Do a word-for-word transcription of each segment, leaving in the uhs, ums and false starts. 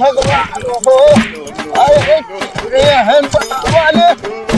भगवान हो, अरे, अरे, हम वाले,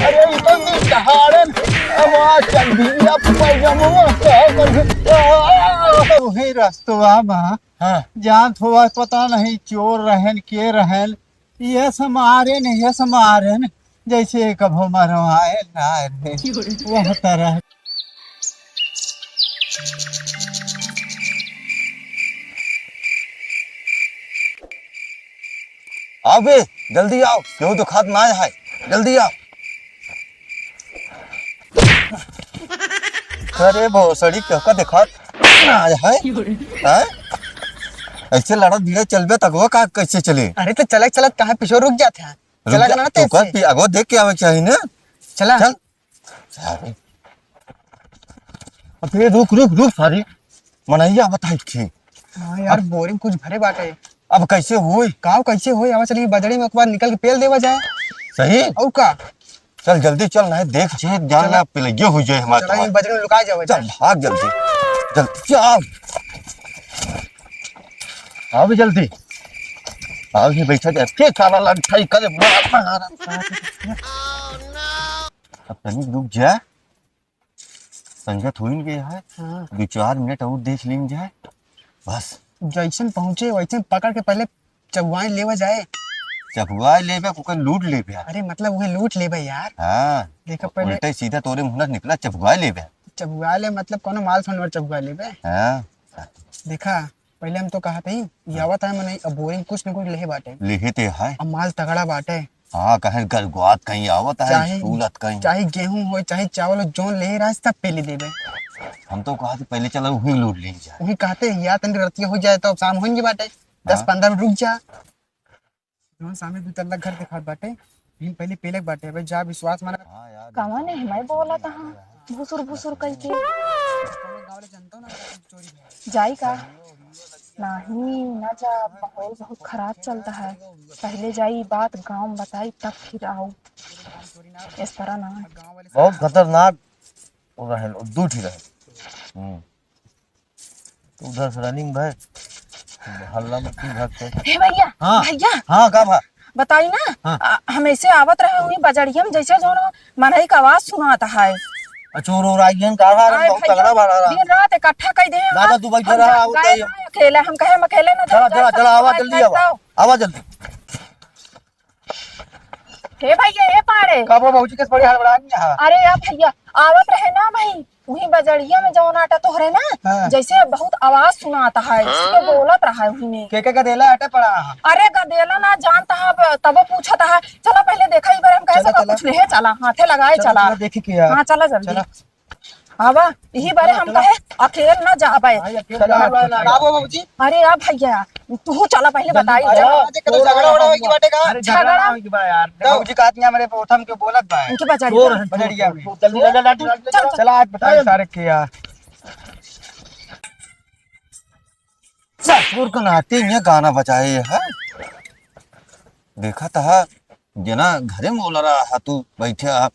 अरे, ई तो नहीं दहाड़न, अब आज चल भी अब पैजामा कहाँ कर, आ, वही रस्तवा में, हाँ। जानत हुआ, पता नहीं चोर रहन, के रहन, ये समारे न, ये समारे न, जैसे कभो मरवाए ना रे, वह तरह। आओ बे, जल्दी आओ, केहू देखात ना है, जल्दी आओ। अरे भोसड़ी, केहू का देखात ना है, हैं? ऐसे लड़त भिड़त चलबे त अगवा का कैसे चले? अरे तो चलत चलत काहे पीछे रुक जात है? रुक चला जा, ना तू तेज कर से। पी-, अगवा देख के आवे के चाही ना। चला। चल। सारे। अब ये रुक, रुक, रुक सारे। मनैया बताई थी। हाँ यार, अब बोरी में कुछ भरे बाटे। अब कैसे होई? काव कैसे होई? आवा चलिए बजड़ी में एक बार निकल के पेल देवा जाए। सही? और का? चल जल्दी चल, नहीं देख जे जान चला। ला पिलैया हो जाए हमारे चला, तो। ये बजड़ी में लुका जावा चल जाए। भाग जल्दी, जल्दी चल। आओ भी जल्दी, आओ ही बैठा जाए। के साला लंठाई करे मार मार। अब तनी रुक जा, संगत होइन गया है। हाँ। दो चार मिनट और देख लीन जाए, बस। जैसन पहुँचे वैसन पकड़ के पहले चबुआए लेवा जाए। चबुआए लेबे, ओकर लूट लेबे। अरे मतलब उहे लूट लेबे यार। हाँ। देखा पहले उल्टे सीधा तोरे मुंह से निकला, चबुआए लेबे। चबुआए ले मतलब कोनो माल सोनवर चबुआए लेबे। हाँ। देखा पहले हम तो कहा थे, ये आवत है मने, अब बोरी में कुछ न कुछ लेहे बाटे। लेहे ते है। अब माल तगड़ा बाटे। हाँ, कहीं गलगुआत कहीं आवत है, चाहे, सूलत कहीं। चाहे गेहूं हो, चाहे चावल हो, जोन लेहे रहा सब पेली देबे। हम तो कहा थे पहले चला वही लूट ली जाए। वही कहते हैं, या तनी रतिया हो जाए तो अब शाम होइंगे बाटे, दस हाँ। पंद्रह मिनट रुक जा। जोन सामने दो तल्ला घर दिखात बाटे, भीम पहले पेलक बाटे, अबे जा विश्वास माना। हाँ यार, कवन है मैं बोला था, भुसुर भुसुर कह के। गाँव वाले जनता ना चोरी भइल। जाई का? नहीं, ना जा, माहौल बहुत खराब चलता है। पहले जाई, बात गाँव में बताई, तब फिर आऊ। इस तरह ना। बहुत खतरनाक रहे, दू ठी रहे। हम्म। तो उधर से रनिंग भय, हल्ला मत की भाग के। हे भैया, हाँ। भैया। हाँ, का भा? बताई ना, हाँ। आ, हम ऐसे आवत रहे हुई बजरिया में, जैसे जो मनई का आवाज सुनात है। आ, चोर ओर आई गन का भा? अरे बहुत भैया, तगड़ा भा रहा। दिन रात इकट्ठा कई दे हैं। दादा, तू बैठा हम रहा, जा-, आवत गए है। ना अकेले, हम कहे हम अकेले ना चला, जाए, चला, सब चला, आवा, जल्दी आवा, आवा जल्दी। आवा जल्दी। हे भैया, हे पाड़े। का भा भौजी, कैसे बड़ी हड़बड़ा गई है? अरे यार भैया, आवत रहे ना भाई, वही बजरिया में जौन आटा तोहरे ना, हाँ। जैसे बहुत आवाज सुनात है, हाँ। इसके बोलत रहा है वही में। के के गदेला आटा पड़ा है? अरे गदेला ना जानता है, अब तबो पूछत है। चला पहले देखा, ई बार हम कहे चला, सका चला। कुछ लेहे चला, हाथे लगाए चला, चला। चला, देखी के यार। हाँ, चला जल्दी। चला। आवा, यही बारे चला, हम चला। कहे, अकेल ना जाबे। भाई, अकेल चला, जाबे। चला। का भा भौजी? अरे यार भैया, तू चला पहले जल्दी बताई। चला। अरे, आज के तो झगड़ा उगड़ा होई की बाटे का? अरे, झगड़ा झगड़ा? ना होई की बा यार। तो भौजी का आदमी हमरे पोथम के बोलत बा। इनके बजरिया चोर में। है, बजरिया में। जल्दी चला, चला, चला, चला। चला, आज बताई सारे के यार। ससुर के नाते ये गाना बजाए है। देखा था, जना घरे में बोला रहा है, तू बैठे आप।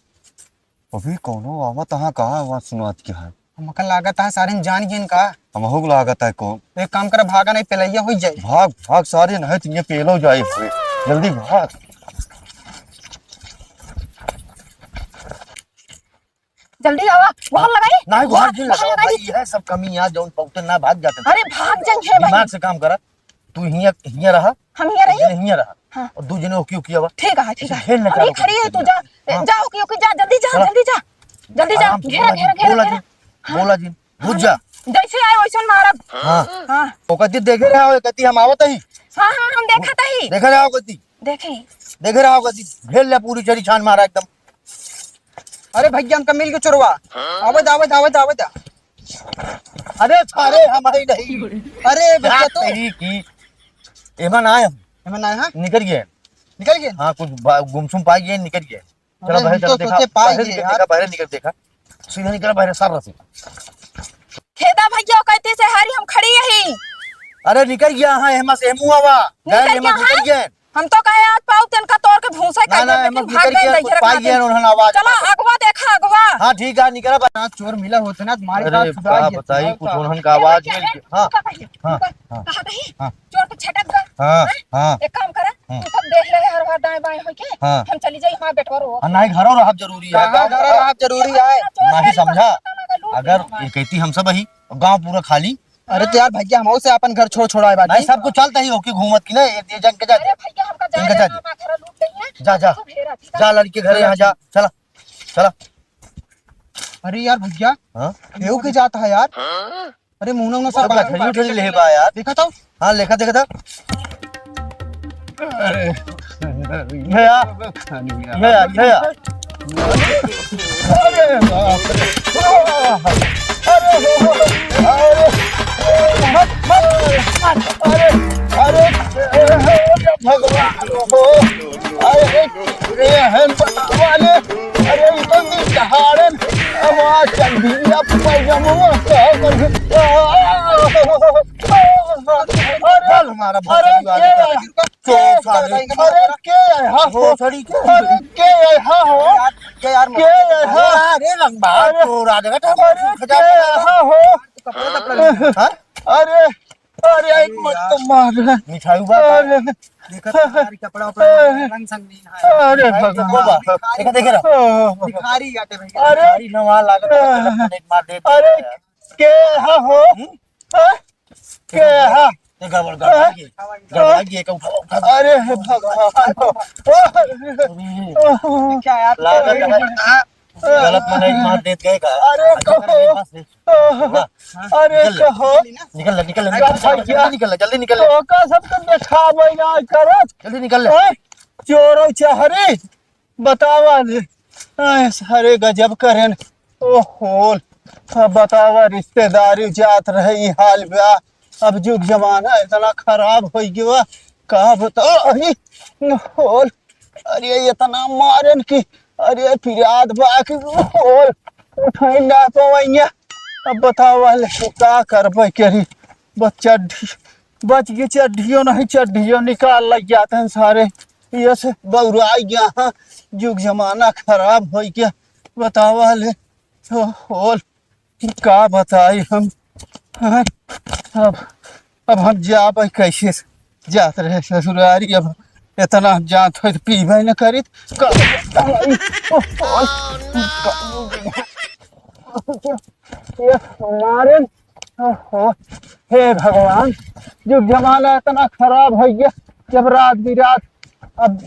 अभी कौनो आवत है, कहाँ आवाज सुनात के है? हमका लागत है सारे जान गए का। हमहू को लागत है कौन। एक काम कर, भागा नहीं, पेलैया हो जाए। भाग, भाग सारे, नहीं तो ये पेलो जाए हुए। जल्दी भाग। जल्दी आवा, वहाँ लगाई। नहीं, वहाँ, वहाँ जिन वहाँ लगाओ लगाई। भाई, यह सब कमी यहाँ जौन पौते ना भाग जाते। अरे भाग जाएंगे भाई। दिमाग से काम करा। तू हियां, हियां रहा। हम हियां रही? हियां रहा। हाँ। और दू जने ओकी ओकी आवा। ठीक है, ठीक है। झेल ना हम ही चारो खड़ी है, तू जा। हाँ। जा, ओकी ओकी जा, जल्दी जा, चला। जल्दी जा। जल्दी जा, आराम से घेरा, बोला घेरा, जी, घेरा, बोला घेरा। जी, हाँ। बोला जी, बुझ जा। जैसे आए वैसे मारब। हाँ। हाँ। ओकर जी देखे रहा हो, कहती हम आवत ही। हाँ, हाँ, हम देखत ही। देखे रहा हो कहती। देखी। देखे रहा हो कहती। घेर ले पूरी चरी छान मारा एकदम। अरे भैया, हमका मिल के चोरवा। आवत, आवत, आवत, आवत। अरे सारे, हमारी नहीं। अरे भैया, रात तू। नहीं की। एमन आए हम। एमन आए, हाँ? निकल गए। निकल गए? हाँ, कुछ बा-, गुमसुम पाई गए, निकल गए। चलो अरे, बाहर हम चलो, तो देखा, सोचे पाई बाहर गए निकल यार। देखा, बाहर निकल देखा। सीधा निकल बाहर, सारा सीधा। खेदा भैया, कहते से हारी हम खड़ी यही। अरे निकल गया, हाँ, एमा से एमू आवा। निकल गए, एमा गया, निकल हाँ? गए। हम तो कहे आज पाऊ तनका तोड़ के भूसा ना, कर ना, दे, हम लेकिन निकल भाग गए गए, इधर पाई भाग गए गए। उन्होंने आवाज। चला अगवा देखा अगवा। हाँ, ठीक है, निकल बा। चोर मिला होत ना, तुम्हारी अरे, बात सुधार का दिया, बताई, बताओ कुछ का। उन्होंने का आवाज ए, मिल ए, गया। हाँ, रुका पहले, हाँ, रुका। हाँ। कहा कहीं? हाँ। चोर तो छटक गए। हाँ, हैं? हाँ। एक काम करा, हाँ। तू सब देख ले हर बार दाएं बाएं होके, हाँ। हम चली जाई, हमार बेटवा रो। हाँ, नहीं, घरों रहब जरूरी है। कहाँ घरों रहब जरूरी है? चोर नहीं मेरी समझा। बात सुनो, लूट अगर लेना। ये कहती हम सब ही, गाँव पूरा खाली। अरे तो यार भैया, हम से अपन घर छोड़ छोड़ा है बाटी। नहीं, सब कुछ चलता ही होके घूमत की ना, ये, ये जंग के जा। अरे भैया, हमका इनका जाए जा देना, दे। हमार घर लूट लेंगे। जा, जा। सब हेरा, ठीक है? जा लड़के घर, यहाँ जा, चला, चला। अरे यार भैया, हाँ? केहू के जात है यार। अरे मुंह ना सब सब बाहर गठरी उठरी ले बा यार। देखा तो। हाँ, लेखा देखा था। अरे, भैया, भैया, भैया। अरे बाप रे। अरे, अरे, अरे, मत, मत, मत। अरे, अरे, अरे, भगवान हो। अरे, अरे, हम वाले। अरे, ये तो नहीं दहाड़न। अब आज चल भी, अब पैजामा का कर। अरे, चल, हमारा अरे, भोसड़ी वाले के का। है? चोर साले। अरे, के है? हाँ, भोसड़ी के। अरे, के है? हाँ, हो। यार, के यार, के है? हाँ। अरे, रंगबाज अरे, चोर आ जाएगा, तो अरे, खजा के है? हाँ, हो। कपड़ा, कपड़ा नहीं है। हाँ? अरे, अरे, अरे मत यार। तो मार। मिठाई बा। अरे। देखा तो तुम्हारी कपड़ा उपड़ा अरे। रंग संग नहीं है। अरे भाई, भगवान। देखो बा। देखा, देखा रहा। भिखारी आटे भैया। अरे। भिखारी ना वहाँ लागत है, अरे। गलत connect मार दे। अरे, के हा हो? हम्म? हाँ? के हा? ये गड़बड़, गड़बड़ा गया। गड़बड़ा गया, का उठा, उठा। अरे भगवान। क्या यार? लागत है। गलत मनई मार देत गए का? अरे कहो। हाँ, अरे निकल ले। कहो। निकल ले, निकल ले, अरे निकल ले, भैया। जल्दी निकल ले, जल्दी निकल ले। तो का सबके देखावे ना करत। जल्दी निकल ले। हैं? चोरो चहरी, बतावा ले। हैं, सारे गजब करेन। ओहो, अब बतावा, रिश्तेदारी जात रहे, ई हाल बा। अब जुग जमाना इतना खराब होइ गवा, का बताओ। अरे, होल, अरे, इतना मारेन कि, अरे, पिरात बा कि, होल, उठाई ना पवैया। अब बताओ वाले, तू का करबे करी? बस चड्ढी, बच गई चड्ढियो नहीं, चड्ढियो निकाल लग जाते हैं सारे। ये से बौराई गया, हाँ, जुग जमाना खराब होइ गया। बताओ वाले, तो होल, का बताई हम? हाँ, अब, अब हम जाबे कैसे? जात रहे ससुरारी, अब इतना हम जात हो तो पीबे न करित। का बताई? ये मारे, ओहो, हे भगवान, जुग जमाना इतना खराब होइ गया, जब रात बिरात अब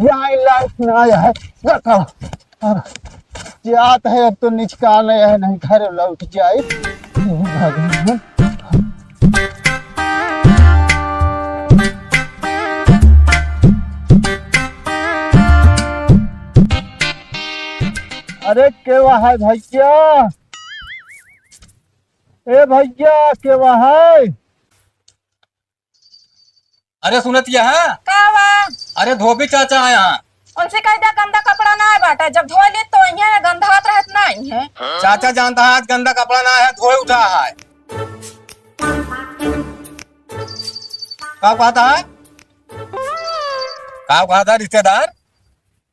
जाए लायक ना है। बताओ, अब जात है, अब तो निचका नहीं है, नहीं घर लौट जाए। हे भगवान। अरे के वहाँ है भैया? ए भैया, के वहाँ है? अरे सुनत यहाँ? का बा? अरे धोबी चाचा है यहाँ। उनसे कह दे गंदा कपड़ा ना है बाटा, जब धोए ले तो यहाँ गंधात रहत ना है। चाचा जानता है आज गंदा कपड़ा ना है, धोए उठा है। का कहता है? का कहता है रिश्तेदार?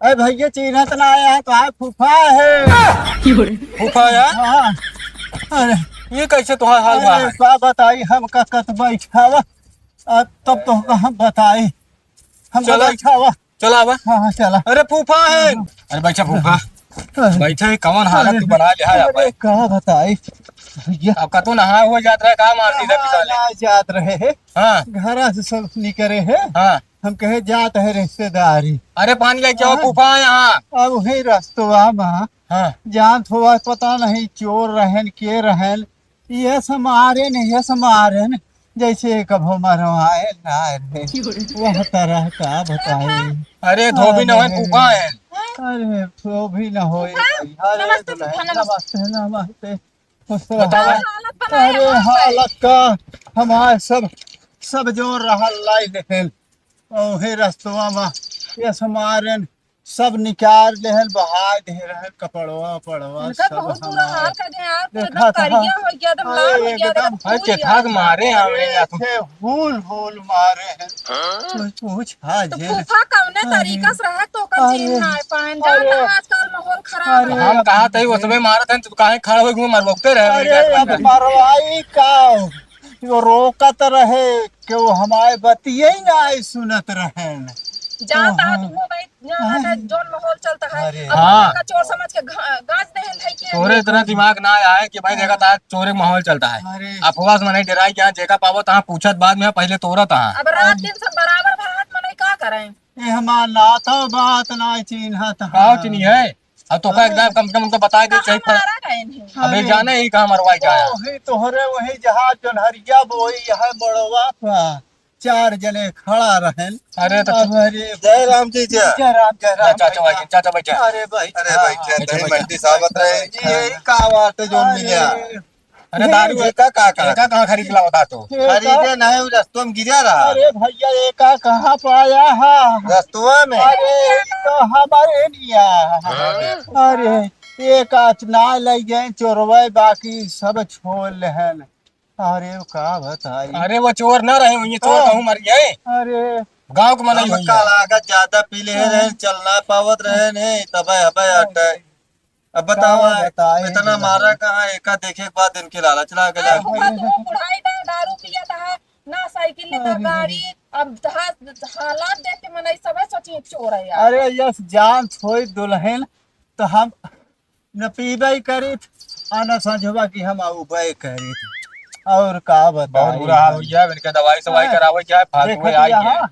अरे भैया, चिन्हत ना आया है, तो आए फूफा है। फूफा है? हाँ। अरे, ये कैसे तुम्हारा हाल बा अरे, है? का बताई, हम का कत बैठावा, आ, तब तो हम बताई, हम चला। बैठावा। चला बा। हाँ, हाँ, चला। अरे फूफा है। हाँ। अरे बैठा फूफा। अरे। बैठा है, कौन हालत तू बना लिया है अरे, आप? का बताई भैया। अब का तू नहा हुआ जात रहा, का मार दी था हाँ, पिछाले? ना जात रहे है। हाँ। घरा से सब निकरे है। हाँ। हम कहे जात है रिश्तेदारी। अरे पानी लेके आओ, हाँ। फूफा है यहाँ। अब वही रस्तवा में हाँ। जानत हुआ, पता नहीं चोर रहन, के रहन, ये समारे न, ये समारे न, जैसे कभो मरवाए ना रहे। वह तरह का बताए। अरे धोबी न होए, अरे, फूफा है। अरे धोबी न होए। फूफा, अरे नमस्ते दुल्हन, फूफा, नमस्ते। नमस्ते, नमस्ते। खुश रहो। बताओ। अरे हालत का हमारे सब, सब जो रहल लाई देखेल। ओहे रस्तवा में ये समारेन सब निकाल देहन, बहाय दे रहन, कपड़वा, पड़वा, उनका सब बहुत बुरा हमार। हाल कर दिया यार, तू देखा एकदम था। करिया हो गया, एकदम अरे, लाल हो गया, एकदम एकदम फूल गया। मारे आवे अरे, यार। थे हुल, हुल मारे हैं। हाँ? पूछ, पूछ, हाँ, तो जे फूफा कौने अरे। तरीका से रहे तो ओकर अरे। जीन ना पाएन। अरे। जानता है आजकल माहौल खराब अरे। है। हम कहा तई वो सबे मारत हैं, तू काहे खड़ा हो घूम मरबोकते रहे, अरे, मेरे अब मरवाई का? वो रोकत रहे, केहू हमारे बतिये ही ना आई सुनत रहेन। जा हाँ, तहाँ हाँ। तू हो भाई, जा हाँ। तहाँ जौन माहौल चलता है, अरे। अब हाँ। का चोर समझ के गा-, गाज देहन है कि तोरे इतना दिमाग ना आए कि भाई देखा हाँ। तहाँ चोरे माहौल चलता है। अरे। अफवाह से मनई डराई क्या, जेका पावो तहाँ पूछत बाद में, पहले तोरा तहाँ। अब रात दिन सब बराबर भात मनई का करें? ए हमार नाथ बात ना चिन्हत का है। चिन्ही है? अब तो का अरे। एकदम कम से कम उनको बता दे, कहाँ सही पर मारा गए हैं? अबे अरे। जाने ही कहाँ मरवाई का है। वही तोहरे वही जहाँ जोन्हरिया बोई है बड़वा पा। चार जने खड़ा रहन। अरे तो अब अरे जय राम जी, जय। जय राम, जय राम। चाचा भाई, चाचा भाई, चाचा। अरे भाई, अरे भाई, हाँ। चाचा भाई, मंडी सावत रहे। जी, यही का बात है जो अरे। मिला? अरे ये दारू ये का, का, का? ये का कहाँ खरीद के लावा था तू? ये खरीदे का? नहीं, वो रस्तों में गिरा रहा। अरे भैया, ये का कहाँ पाया है? रस्तुआ में। अरे, ये तो हमारे लिया। हाँ। अरे, ये का ना ले गए चोरवे, बाकी सब छोड़ लेहन। अरे, वो का बताई? अरे, वो चोर ना रहे, ये चोर हाँ। कहूँ मर गए। अरे। गाँव के मनई हम होइए। का लागत ज्यादा पी ले हाँ। रहे, चल ना पावत रहे ने, तबे हबे हाँ। अटे। अब बतावा, का बताई इतना जी? मारा कहाँ, एका देखे के बाद इनके लालच लाग अरे, गया। हुआ तो वो बुढ़ाई था, दारू पिया था, ना साइकिल लेता, अरे। गाड़ी। अब हा-, हालात देख के मनई सबे सोची चोर है यार। अरे, यस जान छोड़ दुल्हन, तो हम न पीबे करित, आ न संझवा की हम आउबे करित। और का बताई बहुत बुरा हाल हम? हो गया, इनके दवाई सवाई हाँ। करावे क्या, फालतू देखत में आई यहाँ, गया।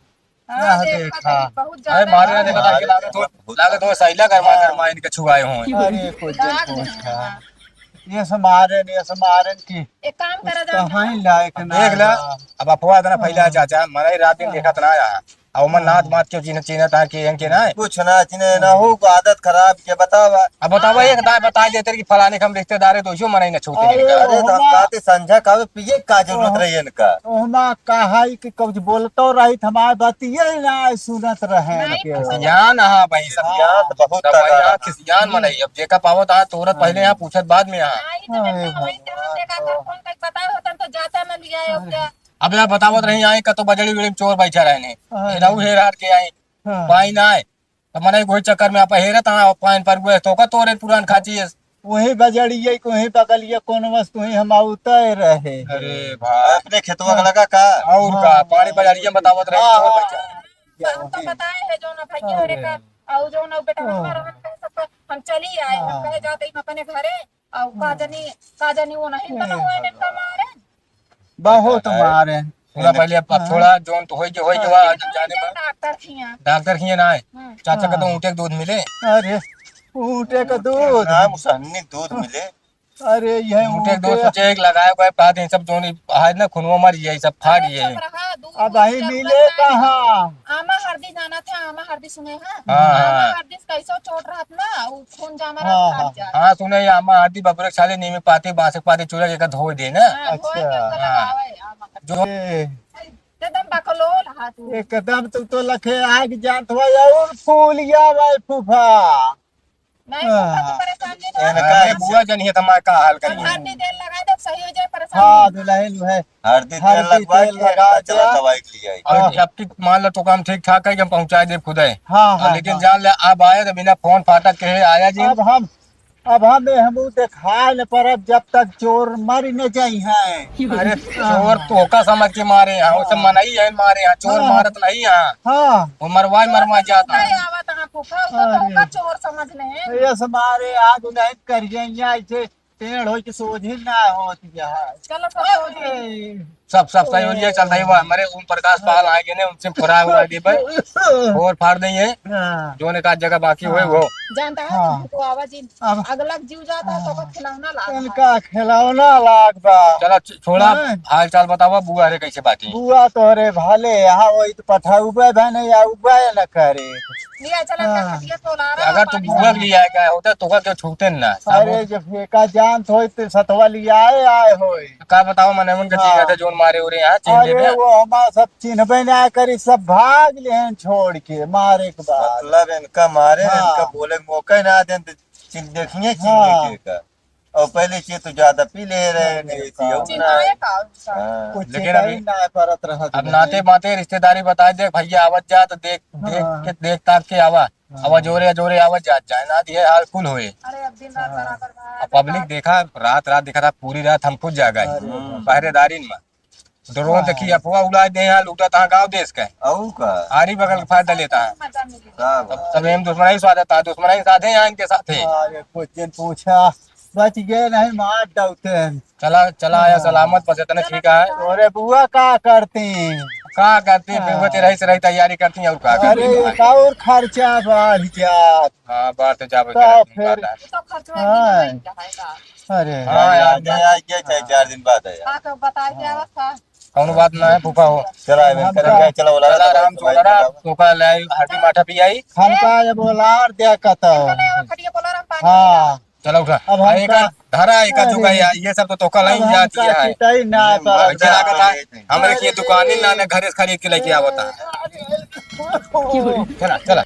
हाँ, हाँ, देखा देखा। तनी, बहुत अरे ज्यादा मारे ना, है। देखा था, अरे लागत हो, लागत हो, सैला गरमा हाँ। गरमा इनके छुआए हों। अरे, कुछ दाग कुछ नहीं था। है। ये से मारे, ये से मारे की एक काम कुछ करा जाता कहाँ है। ही लायक अब ना देख ला, रहा। अब अफवाह इतना फैला है, हाँ। चाचा, मरे रात दिन हाँ। देखत ना आया। अब ओमन नात हाँ। मात क्यों चीन्ह, चीन्हत है कि इनके ना है? कुछ ना चीन्हे ना हो, आदत खराब के बतावा। अब बतावा, एक दाई बता देते कि फलाने के हम रिश्तेदार है, तो इसे मनाई ना छूते अरे, इनका। अरे, तो हम ओमा कहते संझा का पिए का जरूरत ओह-, रही इनका? ओमा कहा है कि कुछ बोलतो रही, हमारे बतिये ना सुनत रहे नहीं, इनके। तो सियान हाँ भाई, सब सियान तो बहुत सब भाई तगड़ा। यहाँ के सियान हम्म। मनाई। अब जेका पावत हाँ, तुरंत पहले हाँ। यहाँ पूछत बाद में यहाँ। नहीं, तो अरे देखा, वही भगवान। देखा, अगर फोन करके बताए होतन तो जाता ना लिया है, अरे। क्या? अब यहाँ बतावत रही, आई कतो बजड़ी उजड़ी में चोर बैठा रहने। अरे। हेराऊ हेरार के आई। हाँ। पाई ना आए। तो मने कोई चक्कर में आप हेरत हाँ, पाइन पर गुए तो का तोरे पुरान खाची है। वही बजड़िए, वही बगलिए, कौन वस्तु ही हम आउते रहे। अरे भाई। अपने खेतवा का लगा का? और का? हाँ। पानी बजड़िए बतावत रहे, हाँ, चोर हाँ। बैठा। हम तो बताए है जो ना भैया हाँ। रे का, और जो ना बेटा हाँ। हमारा हम कह सकते, हम चली आए, हम हाँ। कहे जाते ही अपने घरे। अउ का हाँ। जनी, का जनी वो नहीं हाँ। बना हुआ है इनका मारे। बहुत अरे, मारे। सुना इन्हें पहले अब, अब हाँ। थोड़ा जोन तो होई के, होई के हाँ। बा, इनका जब जाने ले बा। डॉक्टर खिया। डॉक्टर खिया ना है। हाँ। चाचा का तो हाँ। ऊँटे के दूध मिले। अरे, ऊँटे का दूध। ना, मुसहन्नी दूध मिले। अरे, यह ऊँटे के दूध ऊँटे। सोचे एक लगाए हुए, बात ये सब जोन आज ना खुनवा मर जाए, सब फाट अरे, जाए। चुप रहा, दूध अब भाई जरूरत मिले नहीं। कहाँ? आमा हरदी जाना था, आमा हरदी सुने हैं? हाँ, आमा हाँ। हरदी से कैसो चोट रहत ना, उ खून जामा हाँ, रहत, हाँ। फाट जात। हाँ, सुने, ये आमा हरदी बबुरे के साले नीमे पाती, बांसे के पाती, चूड़ा के धोए दे ना। हाँ, धोए अच्छा। के ओकर हाँ। लगावे, आमा हरदी। जो ए। एकदम बकलोल हा तू। एकदम तू तो लखे आग जात हुआ और फूलिया भाई फूफा। नहीं, फूफा, तू हाँ। परेशान नहीं हो। इनका अरे बुआ जनिए त हमार का हाल करिए। हरदी तेल लगा दे, सही हो जाए, परेशान हाँ, नहीं। दुल्हन है। हरदी तेल हरदी लगवा तेल के लगा चला दिया। दवाई के लिए आई। और हाँ। जब तक मान लो तो काम ठीक ठाक है कि हम पहुँचा दे खुद है। हाँ, और हाँ, लेकिन हाँ। जान ले, अब आया तो बिना फोन फाटक के आया जी। अब हम, अब हम, हम देखाए न परब जब तक चोर मर न जाई हैं। अरे हाँ। चोर तो का समझ के मारे हैं, वो सब हाँ। मनई है मारे हैं, चोर हाँ। मारत नहीं है। हाँ। वो मरवाई मरवाई जाता है। नहीं आवत है फूफा, वो तो अरे। का चोर समझ ले हैं। ये समारे आज नहीं करिए, यहाँ ऐसे पेड़ होई के सोझे ना होत यहाँ। चलो, सब सोझे। अरे। सब, सब सही हो जाए, चल रही हुआ। हमारे ओम प्रकाश पाल आए गए ने, उनसे फुरा हुआ दे भाई। फोड़ फाड़ देंगे। हाँ। जो ने का जगह बाकी हुए हाँ। वो। जानता है, हाँ। तुमको आवाज इन अब अगला जीव जाता है, तो हाँ। खिलौना लाग इनका खिलौना लाग बा। चलो, छ-, छोड़ा, हाँ। हाल चाल बतावा, बुआ रे कैसे बाटी? बुआ तोरे भले, यहाँ वही तो पठाउबे बने या उबे न करे। लिया चला हाँ। खटिया तोला रहा, अगर तू पानी बुआ से। लिया गया होता, तो का क्यों छूते ना? अरे, जब एका जान तो होइत सतवा लियाए आए होए। का बताओ, मने उनके हाँ। चीज है, जोन मारे उरे यहाँ, चिन्ह अरे देबे। वो हमार सब चिन्हबे ना करी, सब भाग लेहन छोड़ के मारे के बाद। मतलब इनका मारे, हाँ। इनका बोले के मौका ही ना देन, तो चिन्ह देखिए, चिन्ह हाँ। के का। और पहले से तो ज्यादा पी ले रहे हैं, हाँ, नहीं तो हाँ। और ना। चिन्हाए का उनका। हाँ। कुछ लेकिन चिन्हाई अभी ना परत रहा अब था। नाते माते रिश्तेदारी बताए दे, भैया आवत जा तो देख, देख हाँ। के, देख ताक के आवा। हाँ। अब जोरे जोरे आवत जात जाए ना, ये हाल कुल होए। अरे अब दिन रात हाँ। बराबर बा, अब दिन पब्लिक रात। देखा, रात रात देखा था, पूरी रात हम खुद जागा ही। अरे बाप। पहरेदारी में। ड्रोन हाँ। देखी, अफवाह उड़ाए दे यहाँ, लूटा तहाँ गाँव देश का। अऊ का? आरी बगल के फायदा लेता है। मजा मिली। का तब, बात? तब हम दुश्मनाई साधे था, दुश्मनाई साधे यहाँ इनके साथ है। अरे कुछ दिन पूछा, बच गए नहीं, मार डालते हैं। चला, चला आया हाँ। सलामत, बस इतना ठीक है। अरे बुआ का करती? का करती? हाँ। बुआ तेरा ही से रही तैयारी करती है, और का अरे करती? एक और खर्चा बढ़ जात। हाँ, बाढ़ तो जाबे तो करे, फिर बाढ़ आए। ये तो खर्चवा हाँ। नहीं रहेगा। अरे। हाँ, यार, यार, यार, ये चाहे चार दिन बाद है यार। हाँ, तो बताइए हाँ। अवस्था। कौनो बात ना है, फूफा हो। चला, अबे हम करेंगे, का चला, बोला चला, रहा था, राम, भाई, चला, भाई, राम, फूफा लाई, हड्डी माठा पियाई। हमका ये बोलार दिया कतो। इनका नहीं हो, खटिया बोला रहा, पानी हाँ। चला उठा। अब हम अरे, का का धरा, एका अब चुका यार, ये सब तो तोका अब लाइन हम जाती का है। चिताई ना ये तो मार ऐसे लागत है, डाल। हमरे के दुकान ही ना, ना घरे से खरीद के लेके आवता है। चला, चला।